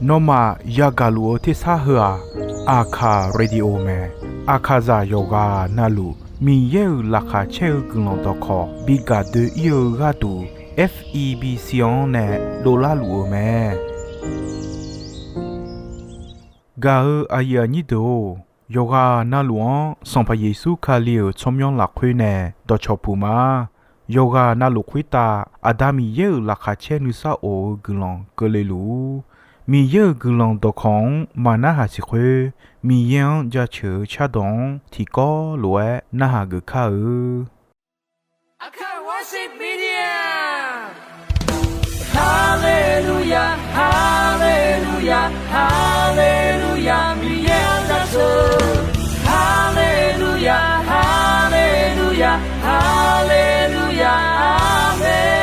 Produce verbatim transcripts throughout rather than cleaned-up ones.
Nawmaf yagaq luf-eu tersar heu-aq, Aqkaq Radio mae. Aqkaqzaq yawqghaq navluf Miqyaer-euq laqkhaq caer-eu guiqlanq dawqkawq bi gaq doe-ir-eu gharduq, F E B C-anr nae dovlar luf-eu mae. Gaq-eu aqyuif aqnyir deuq-or, yawqghaq navluf-anr Sanqpaq Yeqsur Kali-euq tsawrmyanr lafkhoer nae dawqcawq puq ma. Yawqghaq navluf khoertav Aqda Miqyaer-euq laqkhaq caer nuisar of-eu guiqlanq keuvle luf-ur. Miqyaer-euq guiqlanq dawqkawq-anr maqnarhaq siq khoer, Miqyaer-anr jaceuq-eu cardawq-anr tiqkawv lof-aer narhaq geuf kar-eu. Aqkaq Worship Media. Haleluya, haleluya, haleluya, Miqyaer-anr jaceuq. Haleluya, haleluya, haleluya, aqmeq.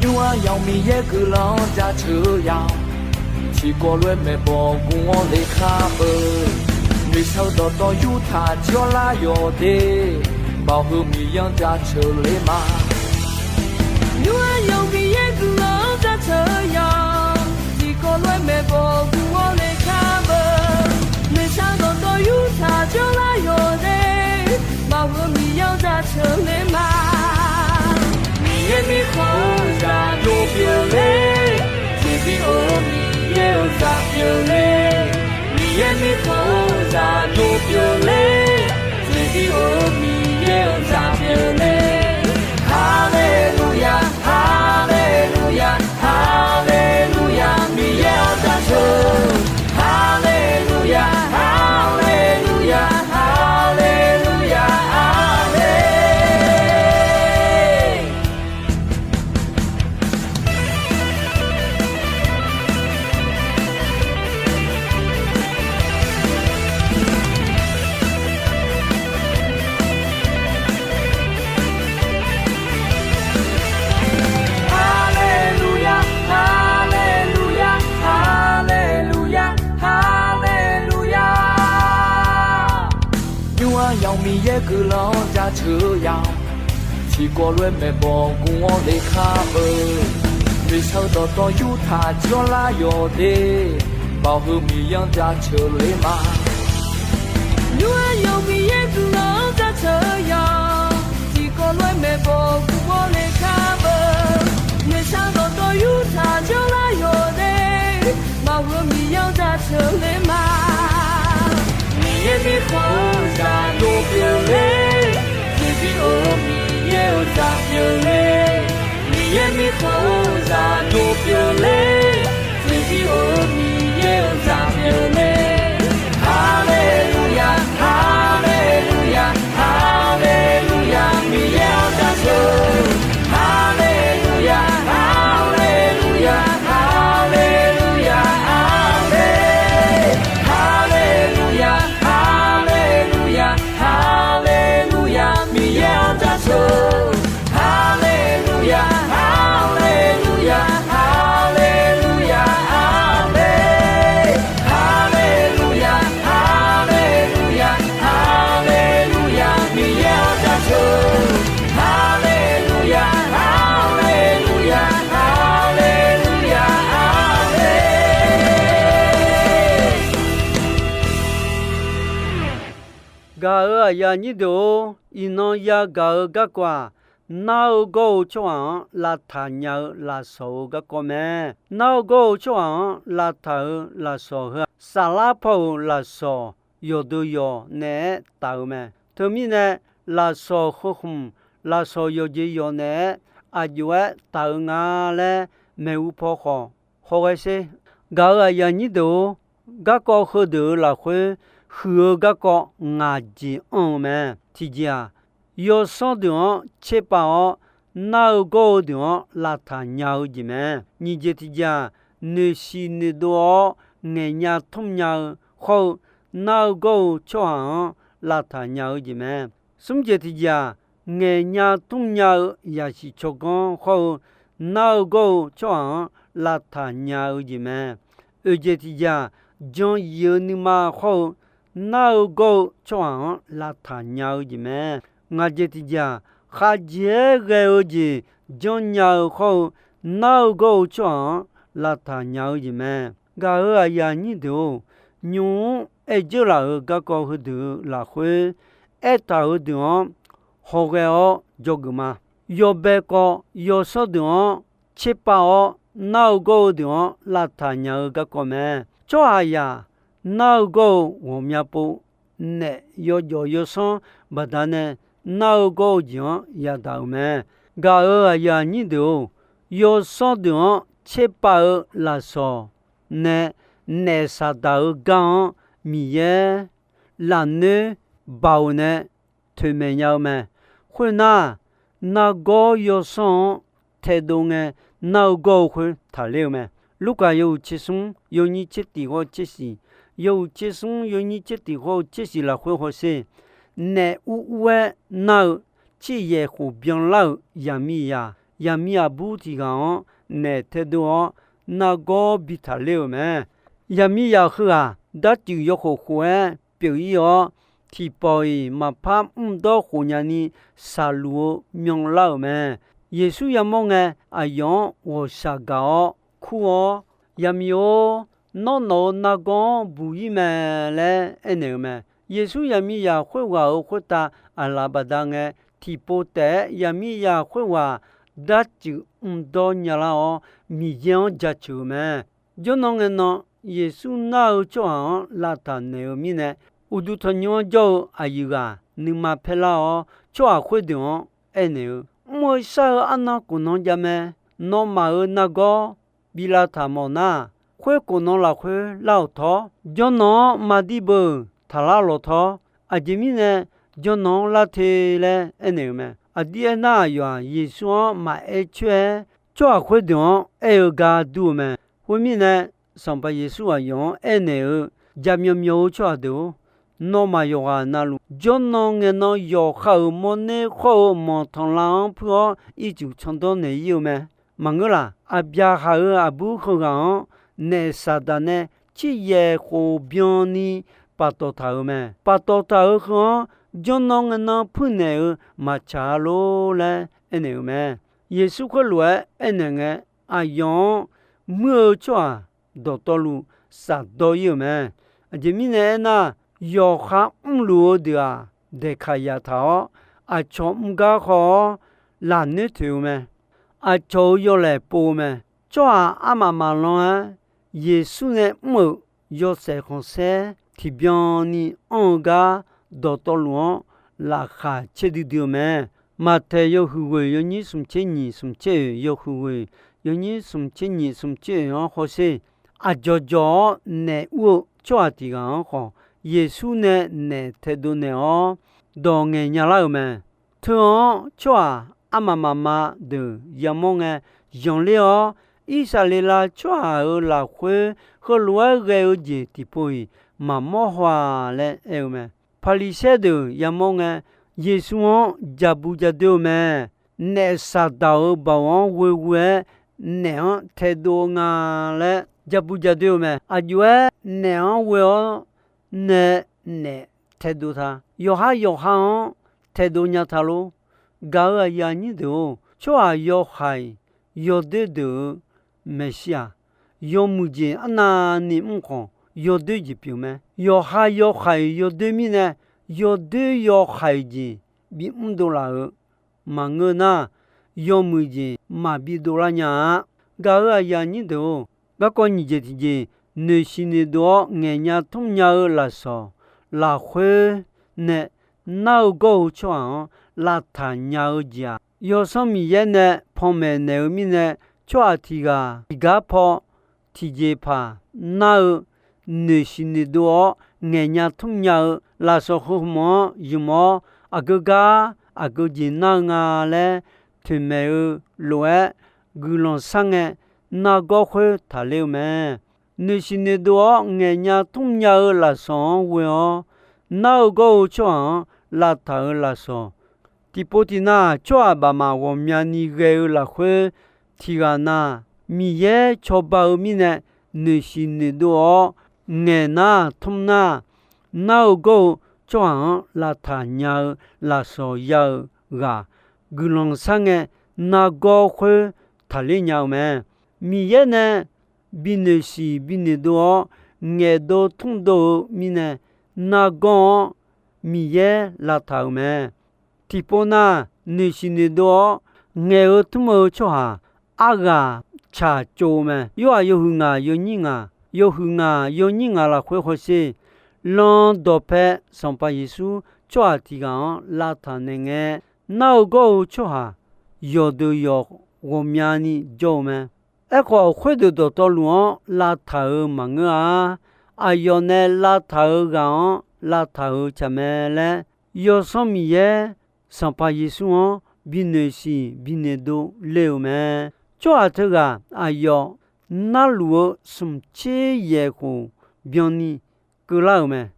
Nymr-aer yamq Miqyaer guiqlanq-anr jaceuq-eu ya-awq. Tiqkawv lof-aer maeqbawq guv-awr le khar beu. Noeqshaq-eu dawqtawv yurtaq jir-awr lar yawq de. Baoq heu Miqyaer-anr jaceuq le ma. Nymr-aer yamq Miqyaer guiqlanq-anr jaceuq-eu ya. Tiqkawv lof-aer maeqbawq guv-awr le khar beu. Noeqshaq-eu dawqtawv yurtaq jir-awr lar yawq de. Baoq heu Miqyaer-anr jaceuq le ma. Miqyaer mirkhanq-eu zaq dov pyeuf le. Tiqbi or-eu Miqyaer-euq zaq pyeuf le. Miqyaer mirkhanq-eu zaq dov pyeuf le. Tiqbi or-eu Miqyaer-euq zaq pyeuf le. Haleluya, haleluya, haleluya, Miqyaer-anr jaceuq. Haleluya, haleluya, haleluya, aqmeq. Haleluya, haleluya, haleluya, haleluya. Nymr-aer yamq Miqyaer guiqlanq-anr jaceuq-eu ya-awq. Tiqkawv lof-aer maeqbawq guv-awr le khar beu. Noeqshaq-eu dawqtawv yurtaq jir-awr lar yawq de. Baoq heu Miqyaer-anr jaceuq le ma. Nymr-aer yamq Miqyaer guiqlanq-anr jaceuq-eu ya-awq. Tiqkawv lof-aer maeqbawq guv-awr le khar beu. Noeqshaq-eu dawqtawv yurtaq jir-awr lar yawq de. Baoq heu Miqyaer-anr jaceuq le ma. Miqyaer mirkhanq-eu zaq dov pyeuf le. Tiqbi or-eu Miqyaer-euq zaq pyeuf le. Miqyaer mirkhanq-eu zaq dov pyeuf le. Tiqbi or-eu Miqyaer-euq zaq pyeuf le. Haleluya, haleluya, haleluya, Miqyaer-anr jaceuq. Haleluya, haleluya, haleluya, aqmeq. Haleluya, haleluya, haleluya, Miqyaer-anr jaceuq. Haleluya, haleluya, haleluya, aqmeq. Haleluya, haleluya, haleluya, Miqyaer-anr jaceuq. Haleluya, haleluya, haleluya, aqmeq. Gaq-euq aqyuif aqnyir deuq-or, iqnan yagaq-eu garkawv-aq, nar-eu gawr-eu tsawrhaq-anr lavtaq nya-eu lafsawq-eu garkawv mae. Nar-eu gawr-eu tsawrhaq-anr lavtaq-euq lafsawq heu-aq, saflar paw-euq lafsawq yawqdeuq yawq naeq-aer taf-eu mae. Teumirnae, lafsawq heu khmq, lafsawq yawqjeq yawq naeq-aer aqjox-aer taf-eu nga laer maeqhu paw khawf hawghae sher. Gaq-euq aqyuif aqnyir deuq-or, garkawv heudeuq-euq lafkhoer huiq-eu garkawv ngaq jeq anr-eu mae. Tiqjeq-aq, yawsanr deuq-anr tserpav-awr nar-eu gawr-eu deuq-anr lavtaq nya-eu jeq mae. Nyiq jeq tiq jeq-aq, noeqshiq noeqdov-awr ngaeqnya tmr nya-eu hawr-eu, nar-eu gawr-eu tsawrhaq-anr lavtaq nya-eu jeq mae. Smr jeq tiq jeq-aq, ngaeqnya tmr nya-eu yasiq tsawrganr hawr-eu, nar-eu gawr-eu tsawrhaq-anr lavtaq nya-eu jeq mae. Oeq jeq tiq jeq-aq, jan yif-eu nuima hawr-eu, nar-eu gawr-eu tsawrhaq-anr lavtaq nya-eu jeq mae. Ngaq jeq tiq jeq-aq, khavjeq-aer ghae-eu jeq janrnya-eu hawr-eu, nar-eu gawr-eu tsawrhaq-anr lavtaq nya-eu jeq mae. Gaq-euq aqyuif aqnyir deuq-or, nymq-mr aer dzeurlaf-euq garkawv heudeuq-eu lafkhoer, aertaq-euq deuq-anr hawghae-awr dzawgeuf ma. Yawbae kawv yawsanr deuq-anr tserpav-awr, nar-eu gawr-eu deuq-anr lavtaq nya-eu garkawv mae. Tsawrhaqzaq nar-eu gawr-eu ghawqmya pov, naef yawjawf yawsanr baqdanae nar-eu gawr-eu jeq-anr yadaq-euq mae. Gaq-euq aqyuif aqnyir deuq-or, yawsanr deuq-anr tserpav-eu lafsawq nae naef saqdaq-eu gar-anr Miqyaer lafnoer baoq nae toeqmaeq nya-eu mae. Khoernar, nargawr yawsanr-anr taedov ngae, nar-eu gawr-eu khoer taqler-eu mae. Lurkaf yawhuiq tsersmr yawnyir tsertiq hawr-eu tsersiq, yawhuiq tsersmr yawnyir tsertiq hawr-eu tsersiq lafkhoer hawsher. Naef ur ur-aer nar-eu, ciryaeq khof byanlar-euq yaqmiqzaq, yaqmiq aqbur tiq ghaq-anr naef taedov-awr, nargawr bi taqler-euq mae. Yaqmiqzaq heughaq darcuif yawkhof khof-aer pyeuf-ir-awr, tiqpawf-iq maqpar mrdawr khof nyani shaqluf-eu myanlar-euq mae. Yeqsur yamawr ngae, aqyawf-anr ghawqshaq gaq-awr kur-awr, Yaqmiq-or, nawr nawq-euq nargawr-anr buq-ir mae laer aernaeq-eu mae. Yeqsur yaqmiqzaq khoerghaq-euq khoertav aqlaf baqda ngae, tiqpov taef-aer yaqmiqzaq khoerghaq darcuif mrdawr nyalar-awr, Miqyaer-anr jaceuq-eu mae. Jawrnan ngae nan, Yeqsur nar-eu tsawrhaq-anr lavtaq naeq-eu mirnae, uqduq tanqnymr-anr jawr-eu aqyuif ghaq nuima paerlar-awr, tsawrhaq khoerdeuq-anr aernaeq-eu, Mr-eu shar-eu arnan khofnan jav mae. Nawmaf-euq nargawr bi lavtaq mawf nar, khoerkhofnan lafkhoer lar-awq tawr. Jawrnan-anr maqdir beu taqlar lawq tawr. Aqjeq mirnae jawrnan-anr lar te laer aernaeq-eu mae. Aqdir aernar, aqyawf-aq, Yeqsur-anr maqaer coer-aer, tsawrhaq khoerdeuq-anr aer-eu gar dur-eu mae. Khoermirnae, Sanqpaq Yeqsur aqyawf-anr aernaeq-eu, Jaqmyawf myawf-eu tsawrhaq deuq-or, nawmaf yawqghaq navluf, jawrnan ngaenan yawqha-euq mawrner khawr-eu manqtanqlav-anr puir-awr, ircuf tsandawr naeq-ir-eu mae. Maqngeur laq? Aqbyaqhaq-euq aqbur heughaq-anr naef saqdaq nae ciryaeq khof byanni paftawf taq-euq mae. Paftawf taq-euq heu-anr jawrnan ngaenan puirnaeq-eu maqtsaq-a lor laer aernaeq-eu mae. Yeqsur khoerlof-aer aernaeq ngae, aqyawf-anr muir-eu tsawrhaq dawqtawvluf shafdawr-ir-euq mae. Aqjeq mirnae aernar, yawqha mrluf-eu deuq-aq, daeqkaq yaftaq-awr, aqcawq mr gar haw-awr lafnoer toeq-eu mae. Aqcawq-euq yawlaeq pov-eu mae. Tsawrhaq armaf maqlan-aer, Yeqsur nae mr-euq yawshaef khanqsaer tiqbyan ni anr-eu gar dawqtawvluf-anr laqkhaq caerdui dui-eu mae. Maqtaeq yawhuiq ghoeq yawnyir smqtser nyiq smqtser oeq, yawhuiq ghoeq yawnyir smqtser nyiq smqtser oeq-anr hawsher. Aqdzawq dzawq-awr naef ur-eu tsawrhaq tiq ghaq-anr khawf, Yeqsur nae naef taedov naeq-awr dawq ngaeq nyalar-euq mae. Teu-anr tsawrhaq armaf mafma deuq yamawr ngae, zanqler-awr, Irsaqleqlav tsawrhaq-euq lafkhoer heulof-aer ghae-eu jeq tiqpov-iq maqmawr haw-a laer aer-eu mae. Paqliqsaer deuq yamawr ngae, Yeqsur-anr jaqbu jadoer-eu mae. Naef saqdaq-euq baoq-anr ghoeghoe-aer naef-anr taedov-eu nga laer jaqbu jadoer-eu mae. Aqjox-aer naef-anr ghoe-awr nae naef taedov ta. Yawqha yawqha-anr taedov nya ta lor. Gaq-euq aqyuif aqnyir deuq-or, tsawrhaq yawhaiq yawdoer deuq-euq maeqshi-aq, yawmuiq jeq arnavni mr khawf, yawdoer jeq pyeuf mae. Yawqha yawhaiq yawdoer mirnae, yawdoer yawhaiq jeq bimr dovlaf-euq maqngeur nar, yawmuiq jeq maqbi dovlar nya-a. Gaq-euq aqyuif aqnyir deuq-or, garkawv nyiq jeq tiqjeq, noeqshiq noeqdov-awr ngaeqnya tmr nya-eu lafsawq lafkhoer nae nar-eu gawr-eu tsawrhaq-anr lavtaq nya-eu jeq-aq, Yawsanr Miqyaer nae panmaeq naeq-eu mirnae, tsawrhaq tiq ghaq tiqgar paw tiqjeqpaq nar-eu noeqshiq noeqdov-awr ngaeqnya tmr nya-eu lafsawq heu hmq-anr ymq-awr, aqgeu gar aqgeu jeq nar-eu nga laer toeqmaeq-eu lof-aer guiqlanq sharngae nargawr khoer taqler-eu mae. Noeqsiq noeqdov-awr ngaeqnya tmrnya-eu lafsawq-anr ghoe-awr nar-eu gawr-eu tsawrhaq-anr lavtaq-euq lafsawq tiqpov tiqnav tsawrhaq bafmaf ghawqmyani ghae-eu lafkhoer tiqghaq na, Miqyaer cawba-eu mirnae noeqsiq noeqdov-awr ngaeqnar tmr nar, nar-eu gawr-eu tsawrhaq-anr lavtaq nya-eu lafsawq ya-eu ghaq guiqlanq sharngae nargawr khoer taqler nya-eu mae. Miqyaer nae binoeqsiq binoeqdov-awr ngaeqdov tmrdov-eu mirnae nargawr-anr Miqyaer lavtaq-euq mae. Tiqpov na, noeqsiq noeqdov-awr ngaeq-eu tmr-eu tsawrhaq arghaq tsaqtsov-eu mae. Yorhaq yawhuiq ngaq yawnyir ngaq, yawhuiq ngaq yawnyir ngaq lafkhoer hawsher, lan dawqpae Sanqpaq Yeqsur tsawrhaq tiqghaq-anr lavtaq naeq ngae, nar-eu gawr-eu tsawrhaq yawqdeuq yawq ghawqmyani jawr-eu mae. Aerkhawf, khoerdeuq dawqtawvluf-anr lavtaq-euq maqngeur-a. Aqyawf nae lavtaq-euq ghaq-anr lavtaq-euq tsaq mae laer, Yawsanr Miqyaer Sanqpaq Yeqsur-anr binoeqsiq binoeqdov le-euq mae. Tsawrhaq teughaq aqyawf narluf-eu smq tser yaeq khof byanni keuvlar-euq mae.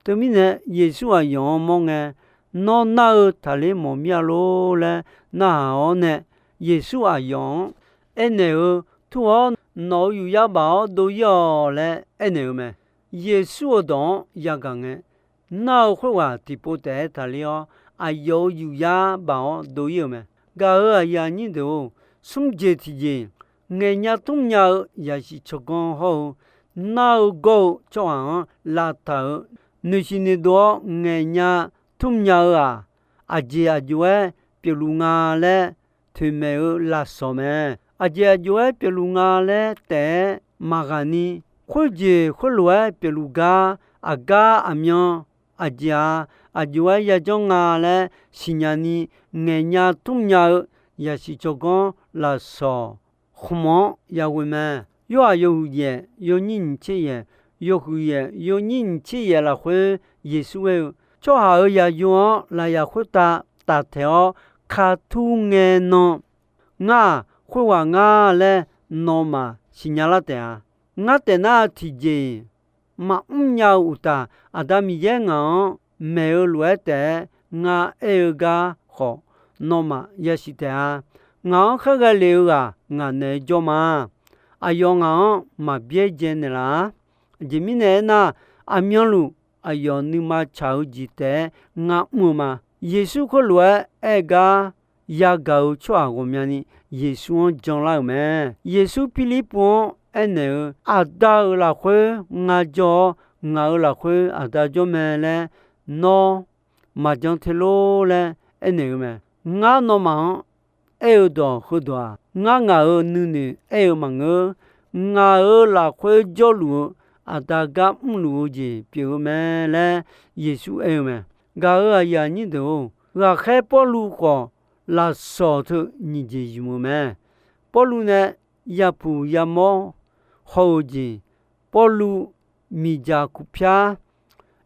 Teumirnae, Yeqsur aqyawf-anr mawr ngae, Nawr nar-eu taqler mawf mir-a lor laer narhaq-awr nae, Yeqsur aqyawf-anr aernaeq-eu, Tur-awr nawq-euq yufyar baf-awr dov-ir-awq laer aernaeq-eu mae. Yeqsur-euq dawq-anr yagaq ngae, nar-eu khoerghaq tiqpov taef-aer taqler-awr, aqyawf-euq yufyar baf-awr dov-ir-euq mae. Gaq-euq aqyuif aqnyir deuq-or, smr jeq tiqjeq ngaeqnya tmrnya-eu yasiq tsawrganr hawr-eu, nar-eu gawr-eu tsawrhaq-anr lavtaq-euq noeqsiq noeqdov-awr ngaeqnya tmrnya-eu-aq, aqjeq aqjox-aer pyeufluf nga laer toeqmaeq-eu lafsawq mae. Aqjeq aqjox-aer pyeufluf nga laer taef-aer maqghaq ni, khoerjeq khoerlof-aer pyeufluf gar aqgar aqmyan aqjeq-aq, aqjox-aer yajanr nga laer siqnya ni ngaeqnya tmrnya-eu yasiq tsawrganr lafsawq khmq-anr yaghoe mae. Yorhaq yawhuiq yaef yawnyir nyiq tser yaef, yawhuiq yaef yawnyir nyiq tser yaef lafkhoer Yeqsur aer-eu, Tsawrhaq-euq yaqyo-anr lafyaq khoertav taftaeq-awr katur ngae nan, ngar-aq khoerghaq ngar laer nawmaf siqnya lar taef-a. Ngar taef nar tiqjeq-iq maqmr nya-eu uqtaf, Aqda Miqyaer ngaq-anr maeq-eu lof-aer taef-aer ngar aer-eu gar khawf, nawmaf yasiq taef-a. Ngaq-anr khaerghae lef-eu ghaq ngaq naeq-aer jawr ma. Aqyawf ngaq-anr maqbyaerdzae naeqlaf-ar. Aqjeq mirnae aernar, aqmyanluf aqyawf nuima tsaq-eu jeq taef-aer ngar mr-eu ma. Yeqsur khoerlof-aer aer-eu gar yagaq-eu tsawrhaq ghawqmyani Yeqsur-anr janlar-euq mae. Yeqsur Pirlirpuv-anr aernaeq-eu, Aqda-euq lafkhoer ngar jawr-awr, ngaq-euq lafkhoer Aqda jawr mae laer nawr maqjan te lor laer aernaeq-eu mae. Ngar nawmaf-anr aer-eu dawq heudawq-aq, ngar ngaq-euq nuinoeq aer-eu maqngeur. Ngaq-euq lafkhoer jawrluf-eu Aqda gar mrluf-eu jeq pyeuf-eu mae laer Yeqsur aer-eu mae. Gaq-euq aqyuif aqnyir deuq-or, ghaqkhaer Pawrluv khawf lafsawq teu nyiq jeq ymq-eu mae. Pawrluv nae yapuq yamawr haw-eu jeq, Pawrluv miqdzaq kuqpyar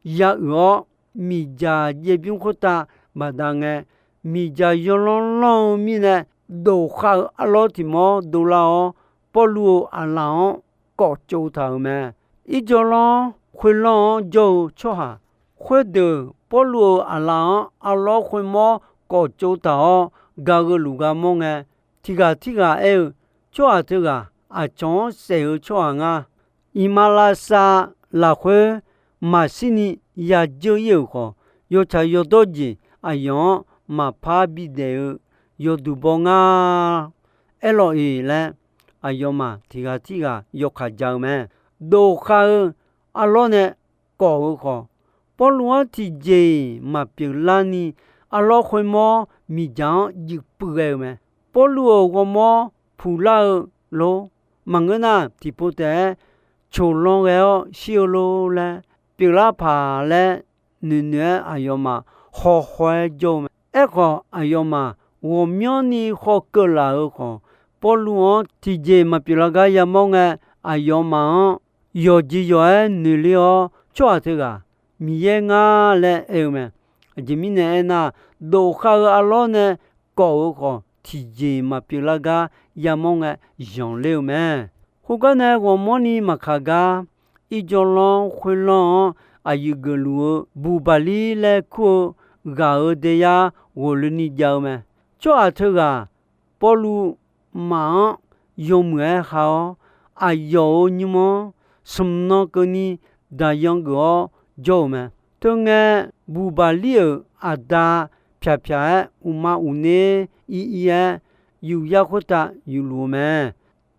ya uiq-awr, miqdzaq jaev bymr khoertav baqda ngae, miqdzaq yawlanr lanr-eu mirnae, dof khav-eu arlawr tiq mawr dovlar-awr, Pawrluv-euq aqlaf-anr kawf tsov taq-euq mae. Irjawvlanr khoerlanr-anr jawr-eu tsawrhaq khoerdeuq, Pawrluv-euq aqlaf-anr arlawr khoermawr kawf tsov taq-awr, gaq-eu luf gar mawr ngae, tiqghaq tirghaq aer-eu, Tsawrhaq teughaq aqcawq-anr saef-eu tsawrhaq nga. Iqmalavshav lafkhoer maqshirni yadzeur ir-euq khawf, yawtsaq yawdawr jeq aqyawf-anr maqpar bidaef-eu yawduq baw nga. Aerlawq-iq laer, aqyawfmaf tiqghaq tirghaq yawkaq ja-eu mae. Dof khav-eu arlawr nae kawf-eu khawf, Pawrluv-anr tiqjeq-iq maqpyeuf larni, arlawr khoermawr miqdzaq-anr juif puiv ghae-eu mae. Pawrluv-euq ghawrmawr puqlar-eu lor, maqngeur nar, tiqpov taef-aer coqlanr ghae-awr shir-eu lor laer, pyeuflar paq laer noeqnoeq-aer aqyawfmaf hawhaw-aer jawr-eu mae. Aerkhawf, aqyawfmaf ghawqmyanrni hawkeuv laf-euq khawf, Pawrluv-anr tiqjeq maqpyeuf lar gar yamawr ngae, aqyawfmaf-anr yawqjeq yawq-aer noeqler-awr, tsawrhaq teughaq Miqyaer ngar laer aer-eu mae. Aqjeq mirnae aernar, dof khav-eu arlawr nae kawf-eu khawf, tiqjeq maqpyeuf lar gar yamawr ngae, zanqler-eu mae. Khoergar nae ghawqmanrni maqkaq gar, irjawr lanr khoerlanr-anr aqyuif geufluf-eu Buqbaqlir laer kur-eu ghaq-euq daeyar ghofloeni jav-eu mae. Tsawrhaq teughaq Pawrluv maf-anr yawmuiq-aer ha-awr, aqyawf-euq nymr-anr smq nan keuvni daqyan geuf-awr jawr-euq mae. Teungae, Buqbaqlir-euq aqda pyaq pyaq-aer uqma uqner ir ir-aer, yufyar khoertav yufluf-eu mae.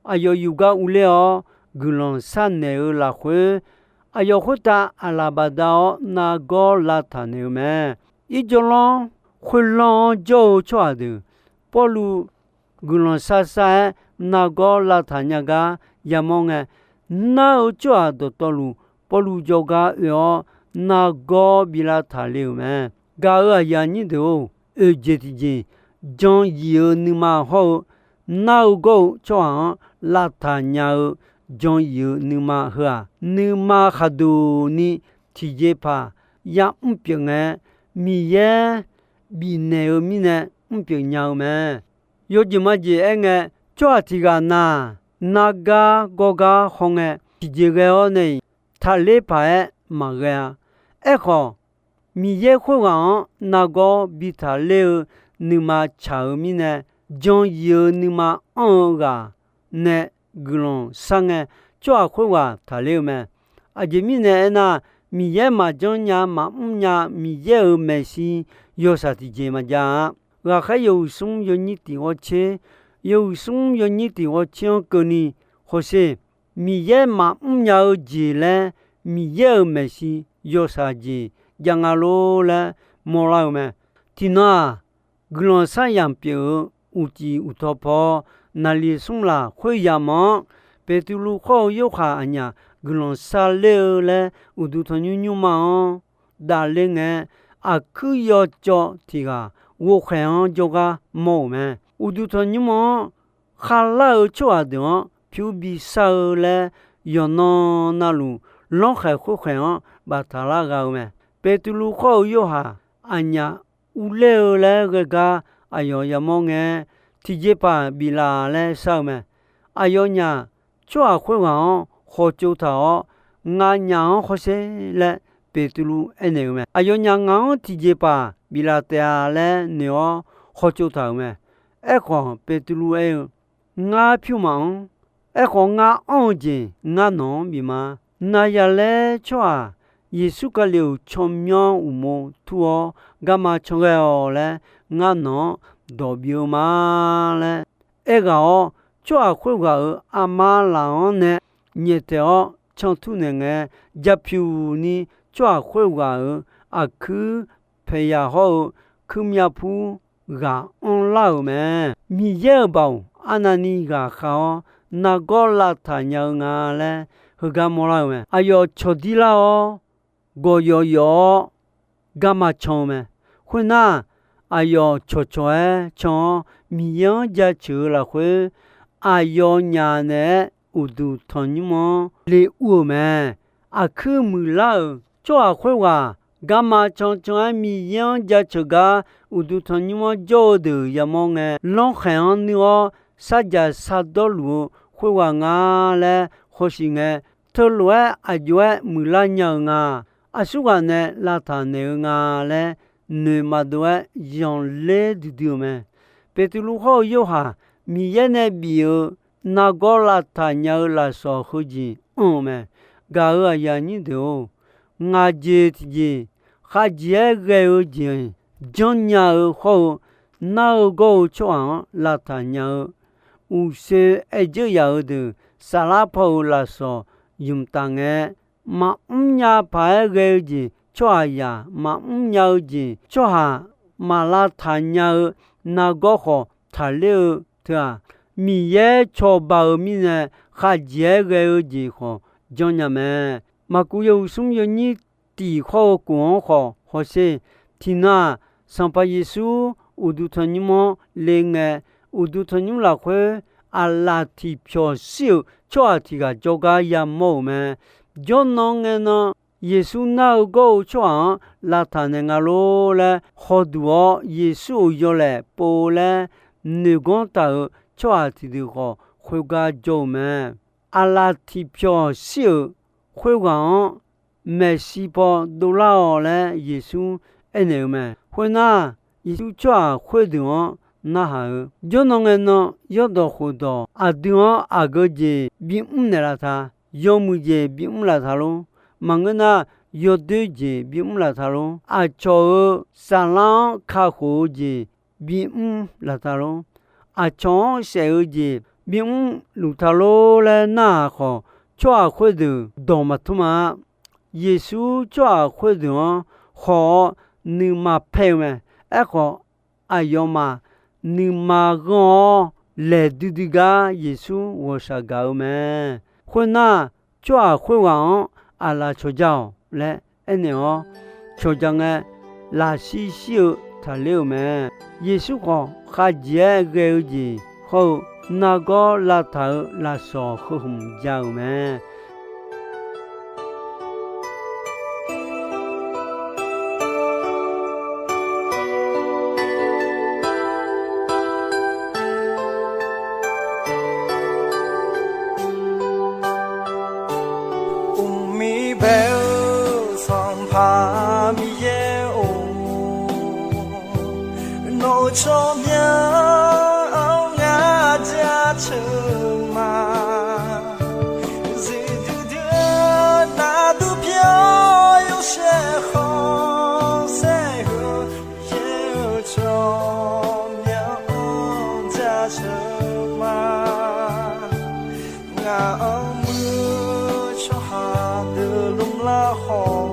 Aqyawf yufgar uvler-awr guiqlanq sharnaeq-eu lafkhoer, aqyawf khoertav aqlaf bafdav-awr nargawr lavtaq naeq-eu mae. Irjawr lanr khoerlanr-anr jawr-eu tsawrhaq deuq, Pawrluv guiqlanq shar shar-aer nargawr lavtaq nya gar yamawr ngae, nar-eu tsawrhaq dawqtawvluf Pawrluv jawrgar oe-awr nargawr bi lavtaq le-euq mae. Gaq-euq aqyuif aqnyir deuq-or, oeq jeq tiqjeq jan yif-eu nuima hawr-eu, nar-eu gawr-eu tsawrhaq-anr lavtaq nya-eu jan yif-eu nuima heu-aq, nuima khaqduq ni tiqjeqpaq yamr pyeuf ngae, Miqyaer bifnaeq-eu mirnae mr pyeuf nya-eu mae. Yawjeq majeq aer ngae, tsawrhaq tiq ghaq na, nargar gawrgar hawngae tiqjeq ghae-awr nae-iq, taqler paq-aer maqghae-a. Aerkhawf, Miqyaer khoerghaq-anr nargawr bi taqler-eu nuima tsaq-eu mirnae, jan yif-eu nuima anr-eu ghaq nae guiqlanq shar ngae, tsawrhaq khoerghaq taqler-eu mae. Aqjeq mirnae aernar, Miqyaer maqjanr nya maqmr nya Miqyaer-euq maeqshi yawshaq tiqjeq maqjav-a. Ghaqkhaer yawhuiq smr yawnyir tiq ghawrtser, yawhuiq smr yawnyir tiq ghawrtser-anr keuvni hawsher, Miqyaer maqmr nya-eu jeq laer Miqyaer-euq maeqshi yawshaq jeq jav nga lor laer mawrlar-eu mae. Tiqnan-aq, guiqlanq shar yamq pyeuf-eu uqcif uqtaw paw naqliq smr laq khoeryamq-anr, Beqtuvluv khawr-eu Yorhaq aqnyaf guiqlanq shar ler-eu laer uqduq tanqnymr nymrma-anr davler ngae, aqkuir yawcawv tiq ghaq ghovkhaeq-anr jawrgar mawr-euq mae. Uqduq tanqnymr-anr kharlar-eu tsawrhaq deuq-anr pyur bi shar-eu laer, yawqnan navluf lanrkhaeq khoerkhaeq-anr baftaq lar gha-eu mae. Beqtuvluv khawr-eu Yorhaq aqnyaf urler-eu laer ghae gar aqyawf yamawr ngae, tiqjeqpaq biflaf laer shar-eu mae. Aqyawfnyaf tsawrhaq khoerghaq-anr khawtsov taq-awr, nganyaf-anr hawsher laer Beqtuvluv aernaeq-eu mae. Aqyawfnyaf ngaq-anr tiqjeqpaq biflaf taef-a laer noeq-awr khawtsov taq-euq mae. Aerkhawf, Beqtuvluv aer-eu, Ngar pyur maqanr. Aerkhawf, ngar anr-eu jeq ngar nawq-anr bif ma. Naqyaqlaer tsawrhaq Yeqsur Kali-euq tsawrmyanr uqmov tur-awr garma can ghae-awq laer ngar nawq-anr dawq bif-eu ma laer aerghaq-awr, tsawrhaq khoerghaq-euq armar laf-anr nae nyaeftaeq-awr cantur naeq ngae, japyuq ni tsawrhaq khoerghaq-euq aqkuir paeqyaq hawr-eu kuirmyav pur ghaq anrlar-euq mae. Miqyaer-euq baoq arnavni ghaqkhav-awr nargawr lavtaq nya-eu nga laer heugar mawrlar-eu mae. Aqyawf cawqdir lar-awr, gawqyawf yawf-awr garma can-eu mae. Khoernar, aqyawf cawqcawq-aer can-awr, Miqyaer-anr jaceuq-eu lafkhoer, aqyawfnyaf naeq-aer uqduq tanqnymr-anr le ur-euq mae. Aqkuir muiqlar-euq tsawrhaq khoerghaq garma cancan-aer Miqyaer-anr jaceuq gar uqduq tanqnymr-anr jawr-eu deuq yamawr ngae, lanrkhaeq-anr nuir-awr sarjaq sardawr luf-eu khoerghaq nga laer hawshiq ngae, teulof-aer aqjox-aer muiqlar nya-euq nga. Aqsurghaq nae lavtaq naeq-eu nga laer noeq maqdov-aer zanqler duidui-euq mae. Beqtuvluv hawr-eu Yorhaq Miqyaer nae bif-eu nargawr lavtaq nya-eu lafsawq heujeq anr-eu mae. Gaq-euq aqyuif aqnyir deuq-or, ngaq jeq tiqjeq khavjeq-aer ghae-eu jeq janrnya-eu hawr-eu, nar-eu gawr-eu tsawrhaq-anr lavtaq nya-eu, uqshoe aer dzeur yaf-eu deuq saflar paw-euq lafsawq ymq taf ngae, maqmr nya paq-aer ghae-eu jeq tsawrhaqzaq maqmr nya-eu jeq tsawrhaq maq lavtaq nya-eu nargawr khawf taqler-eu teu-aq, Miqyaer cawba-eu mirnae khavjeq-aer ghae-eu jeq khawf janrnya mae. Maqkuv yawhuiq smr yawnyir tiq hawr-eu kof-anr khawf hawsher. Tiqnan-aq, Sanqpaq Yeqsur uqduq tanqnymr-anr le ngae, uqduq tanqnymr lafkhoer aqlaf tiqpyawq shir-euq tsawrhaq tiq ghaq jawrgar yamawr-euq mae. Jawrnan ngae nan, Yeqsur nar-eu gawr-eu tsawrhaq-anr lavtaq naeq nga lor laer hawduq-awr, Yeqsur-euq yawlaeq pov laer noeq ganr taq-euq tsawrhaq tiqdeuq khawf, khoergar jawr-eu mae. Aqlaf tiqpyawq shir-euq khoerghaq-anr maeqshi paw dovlar-awq laer Yeqsur aernaeq-eu mae. Khoernar, Yeqsur tsawrhaq khoerdeuq-anr narhaq-eu, Jawrnan ngae nan yawrdawq khofdawq aqdui-anr aqgeu jeq bimr naeqlaf ta? Yawmuiq jeq bimr laf ta lor? Maqngeur nar, yawdoer jeq bimr laf ta lor? Aqcawq-euq saflar-anr kakhof-eu jeq bimr laf ta lor? Aqcawq-anr saef-eu jeq bimr luf ta lor laer narhaq khawf, tsawrhaq khoerdeuq dawq maqtmr ma-a. Yeqsur tsawrhaq khoerdeuq-anr khawf-awr nuima paer-eu mae. Aerkhawf, aqyawfmaf nuima ghanr-awr laeq duidui gar Yeqsur ghawqshaq gaq-eu mae. Khoernar, tsawrhaq khoerghaq-anr aqlaf cawqja-awq laer aernaeq-awr, cawqja ngae, lafshir shir-eu taqler-euq mae. Yeqsur khawf khavjeq-aer ghae-eu jeq hawr-eu nargawr lavtaq-euq lafsawq heu hmq ja-euq mae. Uqmir bae-eu Sanqpaq Miqyaer-or, nawq-euq tsawrmyanr-anr ngar jaceuq ma. Zifduidui-eu nardur pyeuf-awr yawshaef khanqsaer heu, Miqyaer-euq tsawrmyanr-anr jaceuq ma. Ngaq-anr muiq-eu tsawrhaq deuq lmr lar khawf,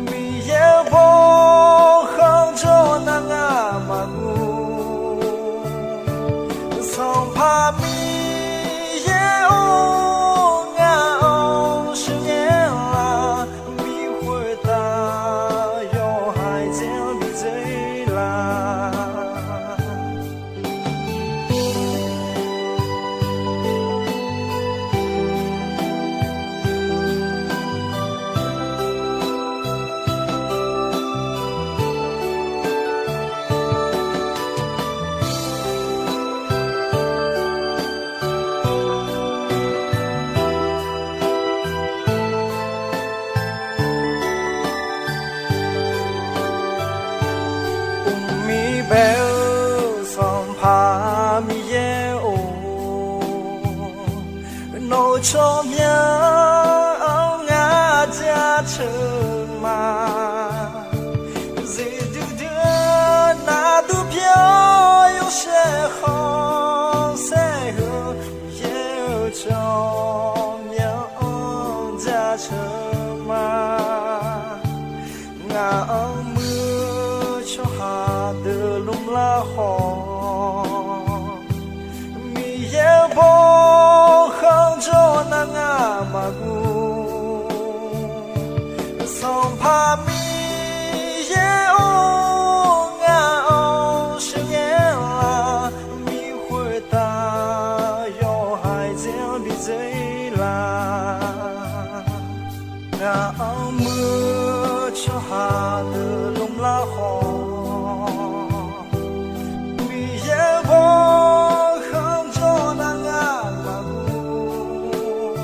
Miqyaer-euq bawkhanq jawr nar ngar maqngeur. Sanqpaq Miqyaer-or, ngaq-anr sheuqghae lar, bi khoertav yawhaiq dzae-anr bi dzoer lar. Uqmir bae-eu Sanqpaq Miqyaer-or, nawq-euq tsawrmyanr-anr ngar jaceuq ma. Zifduidui-eu nardur pyeuf-awr yawshaef khanqsaer heu, Miqyaer-euq tsawrmyanr-anr jaceuq ma. Ngaq-anr muiq-eu tsawrhaq deuq lmr lar khawf, Miqyaer-euq bawkhanq jawr nar ngar maqngeur. Sanqpaq Miqyaer-or, ngaq-anr sheuqghae lar, bi khoertav yawhaiq dzae-anr bi dzoer lar. Ngaq-anr muiq-eu tsawrhaq deuq lmr lar khawf, Miqyaer-euq bawkhanq jawr nar ngar maqngeur.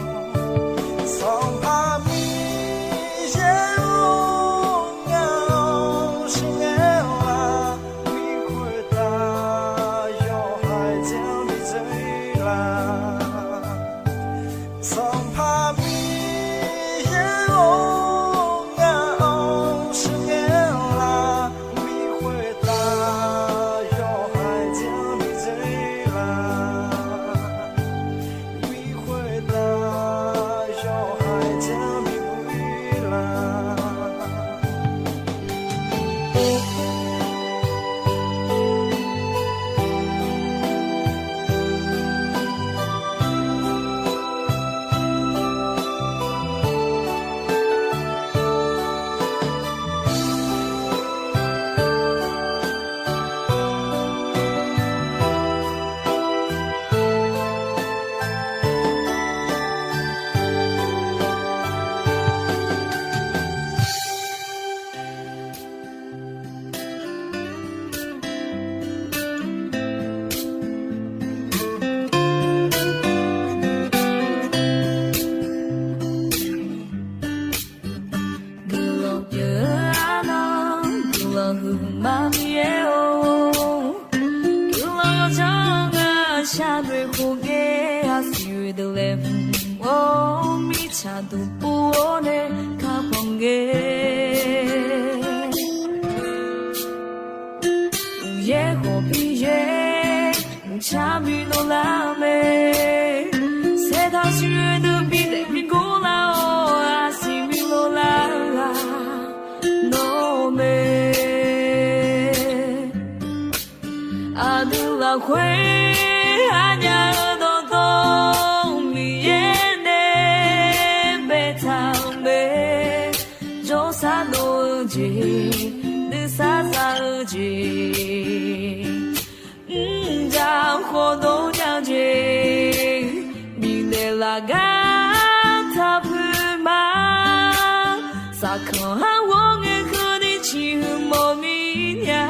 Shar noeq khof ngae, aqsiq oe deuq laeqhmq-or, mirtsaq duq pov-awr nae kakhanq ngae. Uqyaer khawf Miqyaer, mqcar bi dovlar mae. Saertaq siq oe deuq bidaef bi gor lar-awr, aqsiq bi dovlar-aq, nawr mae. Aqdui lafkhoer arnya-eu dawqtawv, Miqyaer nae baetaq-euq mae. Jawrsar dov-eu jeq, nuisar za-eu jeq, mqdzaq khawf dov nya jeq, bifnaeq laf gar taqpuq ma. Saqkanq har ghawr ngae keuvni ciqhuiq mawf mir nya,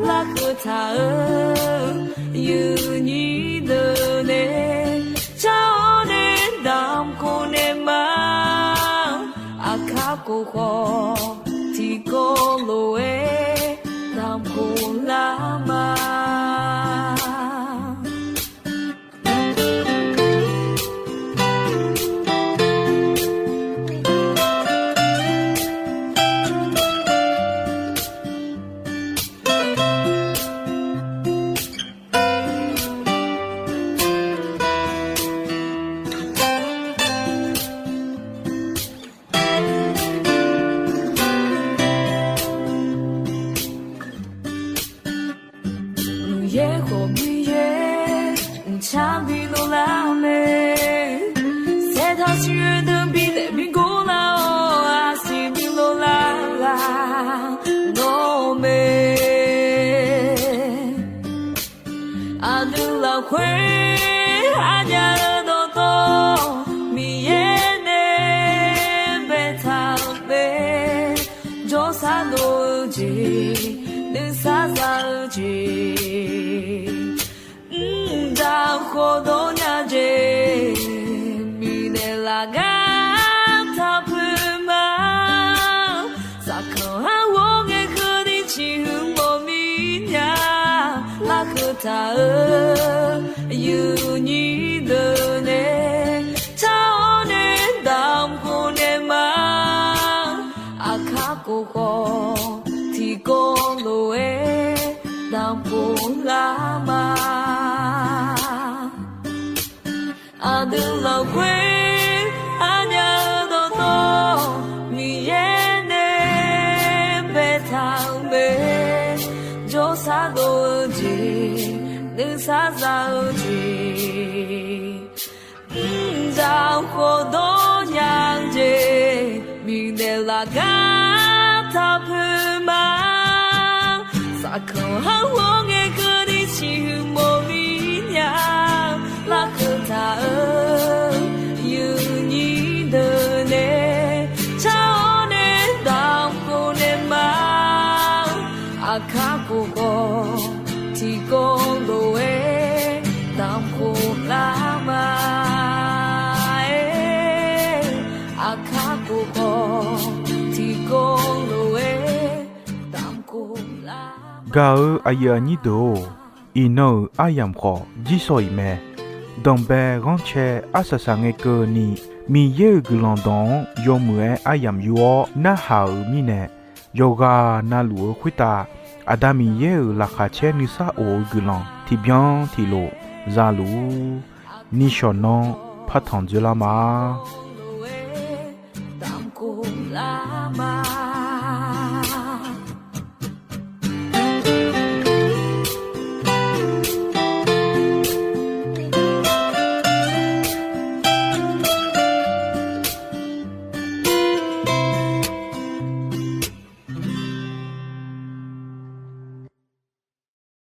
larkeuv taq-eu yuifnyir deuq nae, car-awr nae damq khof naeq ma. Aqkar khof khawf tiqkawv lof-aer damq khof lar ma. Uqyaer khawf Miqyaer, mqcar bi dovlar mae. Saertaq siq oe deuq bidaef bi gor lar-awr, aqsiq bi dovlar-aq, nawr mae. Aqdui lafkhoer arnya-eu dawqtawv, Miqyaer nae baetaq-euq mae. Jawrsar dov-eu jeq, nuisar za-eu jeq, mqdzaq khawf dov nya jeq, bifnaeq laf gar taqpuq ma. Saqkanq har ghawr ngae keuvni ciqhuiq mawf mir nya, larkeuv taq-euq yuifnyir deuq nae, car-awr nae damq khof naeq ma. Aqkar khof khawf tiqkawv lof-aer damq khof lar ma. Aqdui lafkhoer arnya-eu dawqtawv, Miqyaer nae baetaq-euq mae. Jawrsar dov-eu jeq, nuisar za-eu jeq, mqdzaq khawf dov nya jeq, bifnaeq laf gar taqpuq ma. Saqkanq har ghawr ngae keuvni ciqhuiq mawf mir nya, larkeuv taq-euq yuifnyir deuq nae, car-awr nae damq khof naeq ma. Aqkar khof khawf tiqkawv lof-aer damq khof lar ma. Aqkar khof khawf tiqkawv lof-aer damq khof lar ma. Gaq-eu aqyuif aqnyir deuq-or, iqnan-euq aryamq khawf jirsawq iq mae. Danqbae ghanrcae arsaq saq ngae keuvni, Miqyaer-euq guiqlanq dawq-anr yawmuiq-aer aryamq yur-awr narhaq-euq mirnae, yawqghaq na luf-eu khoertav Aqda Miqyaer-euq laqkhaq caer nuisar of-eu guiqlanq tiqbyan tiqlof za luf-ur. Nishawq nanr partanq dzoerlar ma.